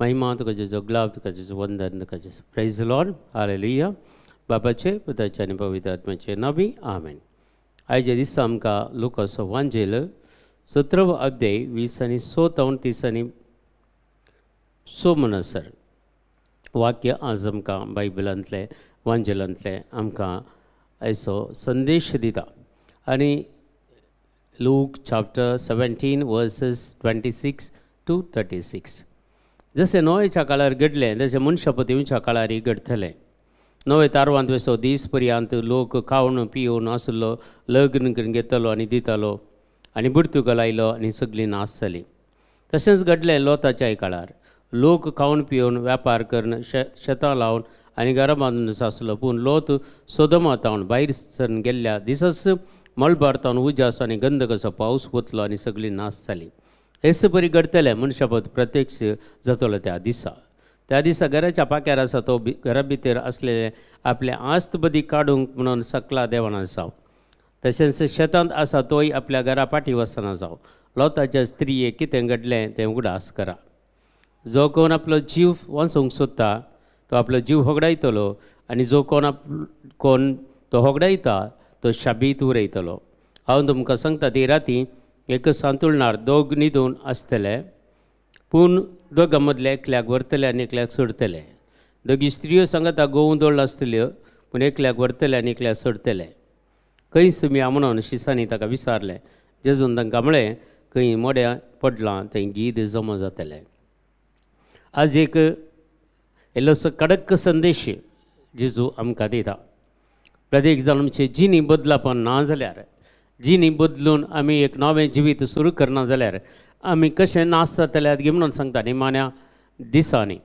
महिमा, तुका जेजू ग्लाव, तुका जेजू वंदन, तुका जेजू प्रेज लॉर्ड. हालेलुया. बापाचे, पुताचे आनी पवित्र आत्म्याचे नांवी आमेन. आयच्या दिसा आमकां लुकाचो वांजेल 17वो अध्याय 20 आनी 6 तावन 30 आनी 6 म्हणसर वाक्य आज आमकां बायबलांतलें वांजेलांतलें आमकां आयचो संदेश दिता. आनी Luke chapter 17 verses 26 to 36. जशें नोयेच्या काळार घडलें तशें मनशापती येवच्या काळारय घडटलें. नवे तारवांत वेसो दीस पर्यंत लोक खावन पिवन आसलो, लग्न करून घेतलो आनी दितालो आनी बुडतुको लायलो आनी सगळीं नाश जाली. तशेंच घडलें लोताच्याय काळार. लोक खावन पिवन व्यापार करून शेतां लावन आनी घरां बांदून आसलो. पूण लोत सोदमा तावन भायर सरून गेल्ल्या दिसाच मळबार तावन उजास आनी गंधकाचो पावस वतलो आनी सगळीं नाश जाली. हेच परी घडटलें मनशापत प्रत्यक्ष जातलो त्या दिसा. त्या दिसा घराच्या पाक्यार आसा तो घरा भितर आसलेले आपले आस्त बदी काडूंक म्हणून सकला देवाना जावं. तशेंच शेतांत आसा तोय आपल्या घरा फाटीं वचना जावं. लोताच्या स्त्रियेक कितें घडलें तें उगडास करा. जो कोण आपलो जीव वाचोवंक सोदता तो आपलो जीव होगडायतलो आनी जो कोण कोण तो होगडायता तो शाबीत उरयतलो. हांव तुमकां सांगता ती राती एक सांतुळणार दोग न्हिदून आसतले, पूण दोगां मदले एकल्याक व्हरतले आनी एकल्याक सोडटले. दोगी स्त्रियो सांगता गोवूं दोळ आसतल्यो, पूण एकल्याक व्हरतले आनी एकल्याक सोडटले. खंय सुमी म्हणून शिसांनी ताका विचारलें. जेजून तांकां म्हळें, खंय मोड्या पडलां थंय गीद जमा जातलें. आज एक इल्लोसो कडक संदेश जेजू आमकां दिता. प्रत्येक जाण आमचे जिणी बदलापण ना जाल्यार, जिणी बदलून आमी एक नवें जिवीत सुरू करना जाल्यार आमी कशें नाश जातले गे म्हणून सांगता निमाण्या दिसांनी.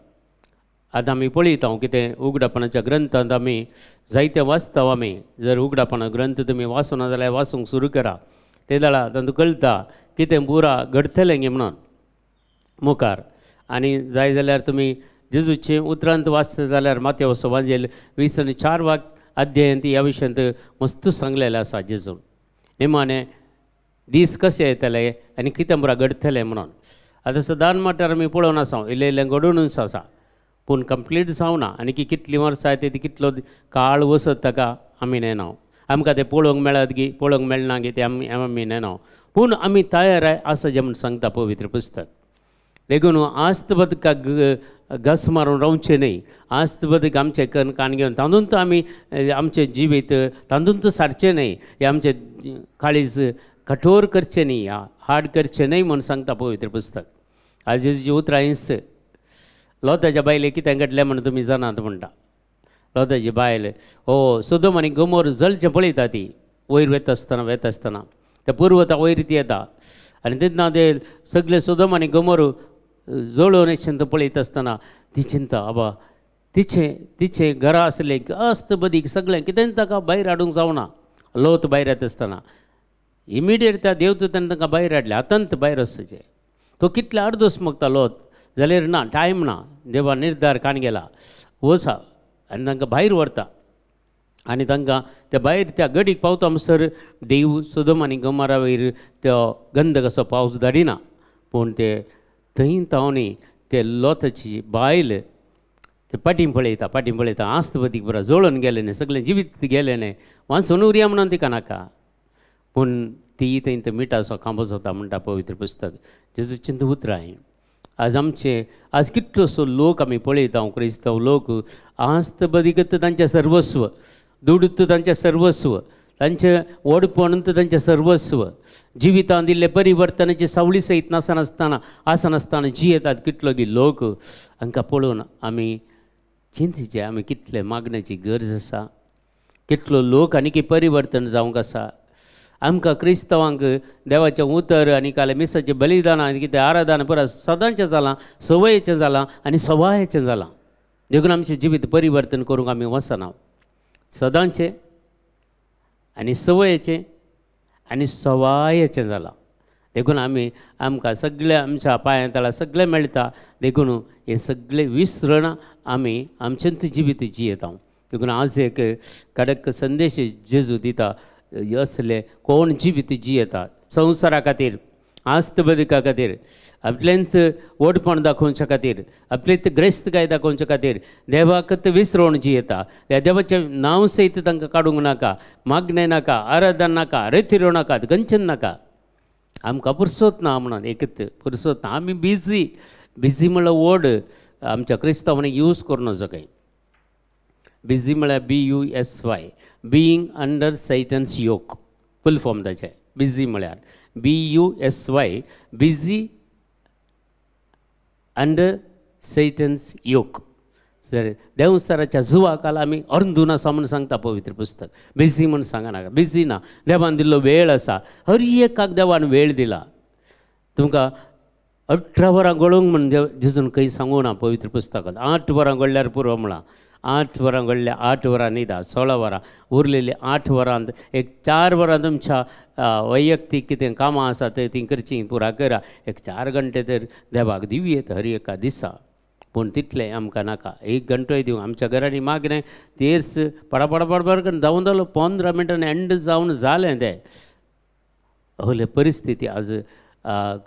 आतां आमी पळयता कितें उगडापणाच्या ग्रंथांत आमी जायते वाचता. आमी जर उगडापणा ग्रंथ तुमी वाचूना जाल्यार वाचूंक सुरू करा. ते जाल्यार तातूंत कळटा कितें बुरा घडटलें गे म्हणून मुखार. आनी जाय जाल्यार तुमी जेजूचे उतरांत वाचता जाल्यार मातेवचो वांजेल 20 आनी 4 वाक्य अध्यायांत ह्या विशयांत मस्त सांगलेलें आसा जेजून. निमाणे दीस कशे येतले आनी कितें बरा घडटलें म्हणून. आतां सदान म्हटल्यार आमी पळोवन आसा, इल्लें इल्लें घडोवनूच आसा, पूण कंप्लीट जावना. आनी की कितलीं वर्सां येता ती कितलो काळ वचत ताका आमी नेना. आमकां तें पळोवंक मेळत गी पळोवंक मेळना गी तें आमी आमी नेना. पूण आमी तयार आसा जें म्हूण सांगता पवित्र पुस्तक. देखून आस्त बदकाक घस मारून रावचें न्हय. आस्त बदक आमचें कान घेवन तातूंत आमी आमचें जिवीत तातूंत सारचें न्हय. हें आमचें काळीज कठोर करचें न्हय, हार्ड करचें न्हय म्हूण सांगता पवित्र पुस्तक. आज जेजूची उतरां हीच. लोताच्या बायलेक कितें घडलें म्हूण तुमी जाणात म्हणटा. लोताची बायल हो सोदोम आनी गोमोर जलचें पळयता ती वयर वेता आसतना वेता आसतना त्या पुर्वता वयर ती येता आनी तेन्ना ते सगळे सोदोम आनी गोमोर जळोवन अशें पळयता आसतना ती चिंता, आबा तिचें तिचें घरा आसलें अस्त बदीक सगळें कितें ताका भायर हाडूंक जावना. लोत भायर येता आसतना इमिडिएट त्या देवदूतान तांकां भायर हाडलें. आतांत भायर वचचें तो कितले अर्दोस मागता लोत, जाल्यार ना टायम ना, देवा निर्धार काण गेला वचा आनी तांकां भायर व्हरता. आनी तांकां त्या भायर त्या गडीक पावता म्हणसर देव सोदोम आनी गोमोरा वयर तो गंधकाचो पावस धाडिना. पूण ते थंय तावनी ते लोताची बायल ते पाटीं पळयता पाटीं पळयता आस्त बदीक बरो जळोवन गेलें न्ही, सगळें जिवीत गेलें न्ही, वाचून उरया म्हणून तिका नाका. पूण ती थंय ते मिठाचो खांबो जाता म्हणटा पवित्र पुस्तक. जेजूचीं उतरां. आज आमचे आज कितलोसो लोक आमी पळयता, क्रिस्तांव लोक आस्त बदीकत तांचें सर्वस्व, दुडूत तांचें सर्वस्व, तांचें व्हडपण तांचें सर्वस्व, जिवितांत दिल्ले परिवर्तनाची सावळी सयत नासनासतना आसनासतना जियेतात कितलो गी लोक. हांकां पळोवन आमी चिंतचें आमी कितले मागण्याची गरज आसा, कितलो लोक आनी परिवर्तन जावंक आसा. आमकां क्रिस्तांवांक देवाचें उतर आनी काल मिसाचें बलिदान आनी कितें आराधना पुरा सदांचें जालां, संवयेचें जालां आनी सवायेचें जालां. देखून आमचें जिवीत परिवर्तन करूंक आमी वचना. सदांचें आनी संवयेचें आनी सवायेचें जालां. देखून आमी आमकां सगळें आमच्या पांयां तळा सगळें मेळटा. देखून हें सगळें विसरण आमी आमचेंच जिवीत जियेता. देखून आज एक कडक संदेश जेजू दिता, असले कोण जिवीत जियेता संवसारा खातीर, आस्त बदका खातीर, आपलेंच व्हडपण दाखोवच्या खातीर, आपलेंच ग्रेस्तकाय दाखोवच्या खातीर देवाकच विसरोवन जियेता. ह्या देवाचें नांव सयत तांकां काडूंक नाका, मागणें नाका, आराधन नाका, रेतिरो नाका, गंचन नाका. आमकां पुरसोत ना म्हणून एकच पुरसोत ना, आमी बिजी. बिजी म्हणल्यार वर्ड आमच्या क्रिस्तांवांनी यूज करूं नजो खंय. बिजी म्हळ्यार BUSY, being under Satan's yoke, full form ताचें. बिजी म्हळ्यार BUSY, busy under Satan's yoke. Sir देंवचाराच्या जुवाकाल आमी अर्दून आसा म्हूण सांगता पवित्र पुस्तक. बिजी म्हूण सांगनाका, बिजी ना. देवान दिल्लो वेळ आसा, हर एकाक देवान वेळ दिला. तुमकां 18 वरां गळोवंक म्हूण जेजून खंय सांगूं ना पवित्र पुस्तकांत. 8 वरां गळल्यार पुरो म्हळां, 8 वरां घडल्या, 8 वरां न्हिदा, 16 वरां उरलेली 8 वरांत एक 4 वरां तुमच्या वैयक्तीक कितें कामां आसा ते तीं करचीं पुरा करा. एक 4 घंटे तर देवाक दिवयेत हर एका दिसा, पूण तितलें आमकां नाका. 1 घंटोय दिवं. आमच्या घरांनी मागणें तेर्स पडापड पडपड करून धांवन जालो, 15 मिनटांनी एंड जावन जालें तें. अहले परिस्थिती आज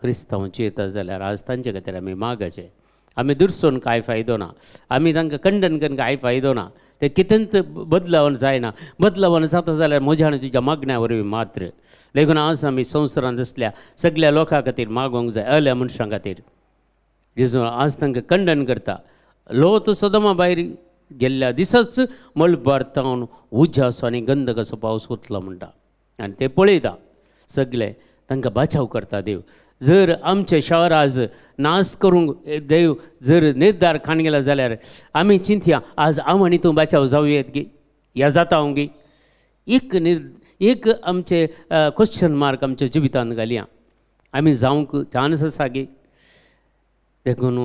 क्रिस्तांवची येता जाल्यार आज तांचे खातीर आमी मागाचें. आमी दुरसोन कांय फायदो ना, आमी तांकां खंडन करून कांय फायदो ना. ते कितेंच बदलावन जायना, बदलावन जाता जाल्यार म्हज्या आनी तुज्या मागण्या वरवीं मात्र. देखून आज आमी संवसारांत आसल्या सगल्या लोकां खातीर मागोवंक जाय, अल्या मनशां खातीर. जेजू आज तांकां खंडन करता. लोत सदमा भायर गेल्ल्या दिसाच मळबार तावन उज्याचो आनी गंधकाचो पावस उतलो म्हणटा, आनी ते पळयता सगळे तांकां बाचाव करता देव. जर आमचें शहर आज नाश करूंक देव जर निर्धार खाण गेला जाल्यार आमी चिंतया आज हांव आनी तूं बाचाव जावं येत गी, या जाता हांव गी. एक आमचें क्वेश्चन मार्क आमच्या जिवितांत घालया, आमी जावंक चान्स आसा गी. देखून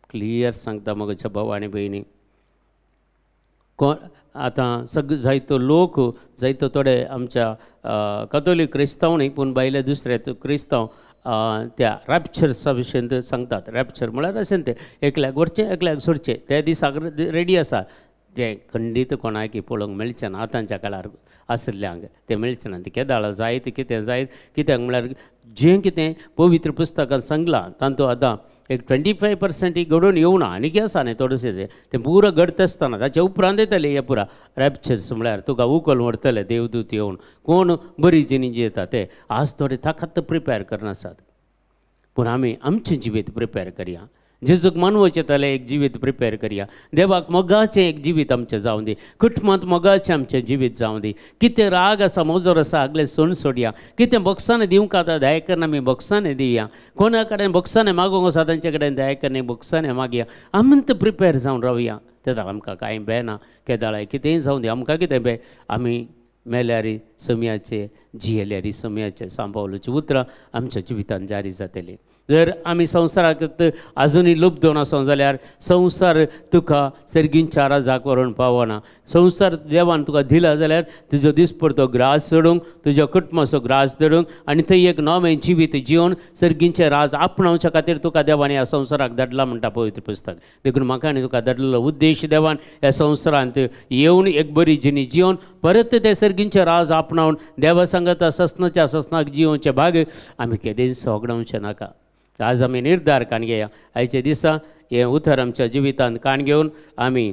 क्लियर सांगता म्हज्या भाव आनी भयणी, कोण आतां सग जायतो लोक जायतो थोडे आमच्या कथोलीक क्रिस्तांव न्ही पूण भायले दुसरे क्रिस्तांव त्या रॅप्चर्सा विशयन सांगतात. रॅप्चर म्हळ्यार अशें तें एकल्याक व्हरचें एकल्याक सोडचें, त्या दिसाक रेडी आसा. तें खंडीत कोणाक पळोवंक मेळचें ना आतांच्या काळार आशिल्ल्यांक तें मेळचें ना. तें केदाळ जायत कितें जायत, कित्याक म्हळ्यार जें कितें पवित्र पुस्तकान सांगलां तातूंत आतां एक 25% घडोवन येवना, आनी आसा न्ही थोडेशें तें पुरो घडता आसतना ताच्या उपरांत येतलें हें पुरा रॅप्चर्स म्हळ्यार तुका उखल व्हरतले देवदूत येवन. कोण बरी जिणी जियेता ते आज थोडे ताकत प्रिपेर करनासात, पूण आमी आमचें जिवीत प्रिपेर करया. जेजूक मानवचें जाल्यार एक जिवीत प्रिपेर करया, देवाक मोगाचें एक जिवीत आमचें जावं दी, कुटुंबांत मोगाचें आमचें जिवीत जावं दी. कितें राग आसा मोजोर आसा आगले सोण सोडया, कितें बोक्सांनी दिवंक आतां दया आमी बोक्सांनी दिवया, कोणा कडेन बोक्सांनी मागूंक आसा तांचे कडेन दया बोक्सांनी मागया. आमी तर प्रिपेर जावन रावया, तेदाळ आमकां कांय बेना. केदाळाय कितेंय जावं दी, आमकां कितें बे, आमी मेल्यारी समयाचे जियेल्यारी समयाचे सांबावलूची उतरां आमच्या जिवितांत जारी जातलीं. जर आमी संवसाराक आजुनूय लुब्धून आसो जाल्यार संवसार तुका सर्गींच्या राजाक व्हरून पावना. संवसार देवान तुका दिला जाल्यार तुजो दिसपडतो ग्रास चडूंक, तुज्या कुटुंबाचो ग्रास चडूंक आनी थंय एक नवें जिवीत जिवन सर्गींचें राज आपणावच्या खातीर तुका देवान ह्या संवसाराक धाडला म्हणटा पवित्र पुस्तक. देखून म्हाका आनी तुका धाडलेलो उद्देश देवान ह्या संवसारांत येवन एक बरी जिणी जिवन परत ते सर्गींचें राज आपणावन देवा सांगता ससनाच्या ससनाक जिवनचे भाग आमी केदेंच होगडावचें नाका. आज आमी निर्धार काण घेया, आयच्या दिसा हें उतर आमच्या जिवितांत काण घेवन आमी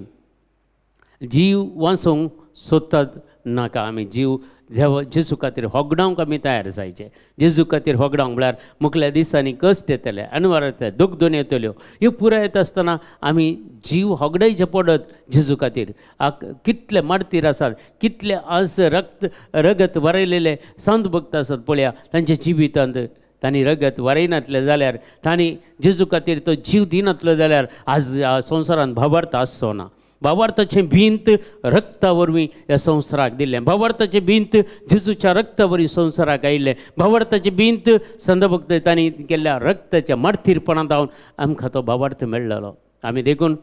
जीव वाचोवंक सोदतात नाका, आमी जीव देव जेजू खातीर होगडावंक आमी तयार जायचे. जेजू खातीर होगडावंक म्हळ्यार मुखल्या दिसांनी कश्ट येतले, अनवार येतले, दुखदोन येतल्यो, ह्यो पुराय येता आसतना आमी जीव होगडायचे पडत जेजू खातीर. कितले मार्तीर आसात, कितले आज रक्त रगत वरयलेले संत भक्त आसात पळया, तांच्या जिवितांत तांणी रगत वरयनातलें जाल्यार, तांणी जेजू खातीर तो जीव दिनातलो जाल्यार आज संवसारांत भावार्थ आसचो ना. भावार्थाचें भिंत रक्ता वरवीं ह्या संवसाराक दिल्लें, भावार्थाचें भिंत जेजूच्या रक्ता वरवीं संवसाराक आयिल्लें, भावार्थाचें भिंत संदभक्त तांणी केल्ल्या रक्ताच्या मार्तीरपणांत जावन आमकां तो भावार्थ मेळ्ळलो. आमी देखून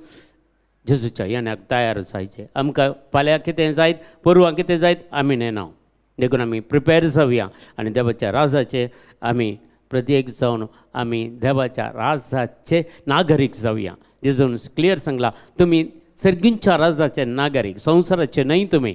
जेजूच्या येण्याक तयार जायचें. आमकां फाल्यां कितें जायत, परवां कितें जायत आमी नेना, देखून आमी प्रिपेर जावया आनी देवाच्या राजाचे आमी प्रत्येक जावन आमी देवाच्या राजाचे नागरीक जावया. जेजून क्लियर सांगला, तुमी सर्गींच्या राजाचे नागरीक, संवसाराचे न्हय तुमी.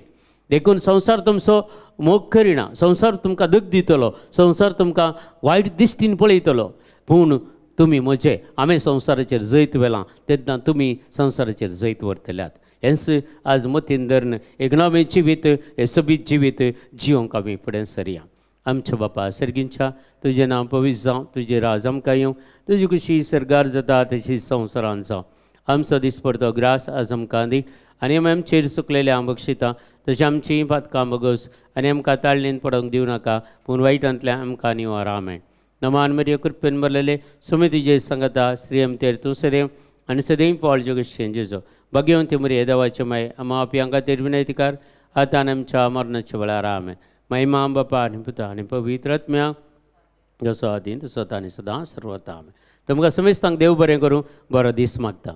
देखून संवसार तुमचो मोग करिना, संवसार तुमकां दुख दितलो, संवसार तुमकां वायट दिश्टीन पळयतलो, पूण तुमी म्हजे हांवें संवसाराचेर जैत व्हेलां तेन्ना तुमी संवसाराचेर जैत व्हरतल्यात. हेंच आज मतीन धरून एक नवें जिवीत, हें सोबीत जिवीत जिवंक आमी फुडें सरया. आमच्या बापा सर्गींच्या, तुजें नांव पवित्र जावं, तुजें राज आमकां येवं, तुजी खुशी सर्गार जाता तशी संवसारान जावं. आमचो दिसपडतो ग्रास आज आमकां दी आनी आमी आमचेर चुकलेले आम बक्षिता तशें आमचीं पातकां बगस आनी आमकां ताळणेन पडोवंक दिवं नाका, पूण वायटांतल्यान आमकां निवार. आमेन. नमान मरिया, कृपेन भरलेले, सुमी तुजे सांगता, स्त्री आमचेर तूं सदैव आनी सदैव फळ जगशें जेजो. भाग्यवंती मरिया, देवाचे माय, आमा आपयांका खातीर विनंती कर, आतां आनी आमच्या मरणाच्या वेळार. आमेन. महिमा बापा आनी पुता आनी पवित्र आत्म्या, जसो आदीं तसो आनी सदां सर्वता. आमेन. तुमकां समेस्तांक देव बरें करूं, बरो दीस मागता.